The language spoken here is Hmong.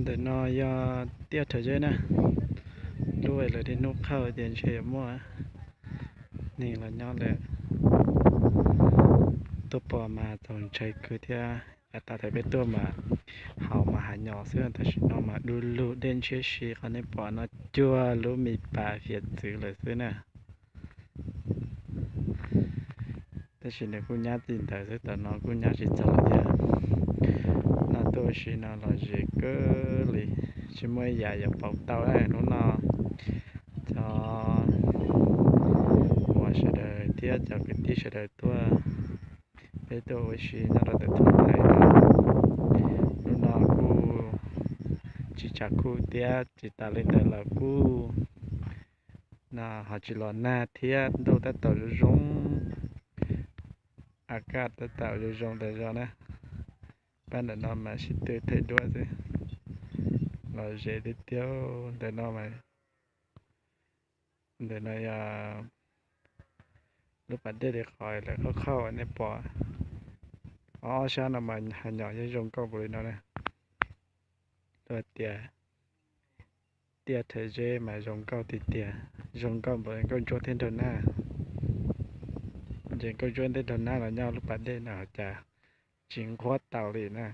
Ntawm no yog tiaj Rhawv Zeb na. Lub lawv niaj hnub qhawj ces ntshe yuav muaj neeg los nyob lawm. Tuaj pom mas txaus ntshai kawg thiab. Yav tas thaum peb tuaj mas haus mas hav nyom xwb, tam sim no mas du lug dej ntshiab si. Qhov nej pom no cuag lub me pas hiav txwv lawm xwb na. Tab sis nws kuj nyab txij ntawd xwb, tam no kuj nyab tsis txog thiab. No tuaj ua si no los zem kawg li, tsis muaj ib yam yuav pauv tau hnub no. Cov uas sawv daws thiab cov kwv tij sawv daws tuaj, peb tuaj ua si nyob rau ntawm thoob lais no, hnub no kuj tsis tshav kub thiab, tsis tas li ntawd los kuj no ho tsis los nag thiab, ntuj tab tom zoo zoo, a kaj tab tom zoo zoo tas zog na. Pab ntawm no mas sib tw thaij duab xwb, los zem tiag tiag. Ntawm no mas, ntawm no yog lub pas dej li qhov lawv qhauj qhauj nej pom. Ob sab no mas hav nyom yeej zoo nkauj npaum li no na. Luag tias tiaj Rhawv Zeb mas zoo nkauj tiag tiag, zoo nkauj npaum nkauj ntsuab thiab nraug nab. Ces nkauj ntsuab thiab nraug nab los nyob lub pas dej no cas tsis nqhuab tau li na.